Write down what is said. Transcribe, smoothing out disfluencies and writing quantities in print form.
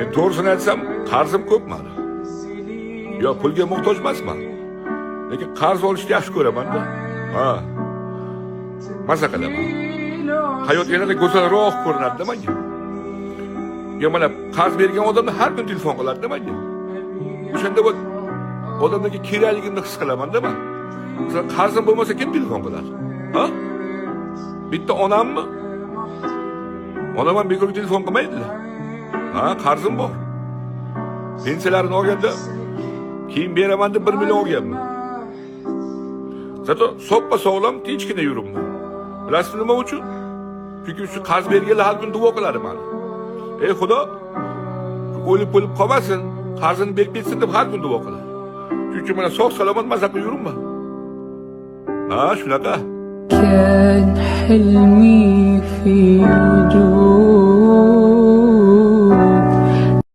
Endi to'g'risini aytsam, qarzim ko'p mani. Yo, pulga muhtoj emasman. Lekin qarz olishni yaxshi ko'raman-da. Ha. Maza qilaman. Hayot yanada go'zalroq ko'rinadi menga. Yo, mana qarz bergan odamlar har kun telefon qiladi menga. O'shanda bu odamlarga kerakligimni his qilaman-da man. Masalan, qarzim bo'lmasa, kim telefon qiladi? Ha? Bitta onammi? Onam ham bekorga telefon qilmaydilar. Ha, qarzim bor. Pensiyalarini olganda keyin beraman deb 1 million olganman. Зато soppa sog'lom, tinchgina yuribman. Bilasizmi nima uchun? Chunki shu qarz berganlar har kun duo qiladi mani. "Ey Xudo, o'lib o'lib qolmasin, qarzini berib ketsin", deb har kun duo qiladi. Chunki mana sog' salomat maza qilib yuribman. Ha, shunaqa. كان حلمي في وجودك.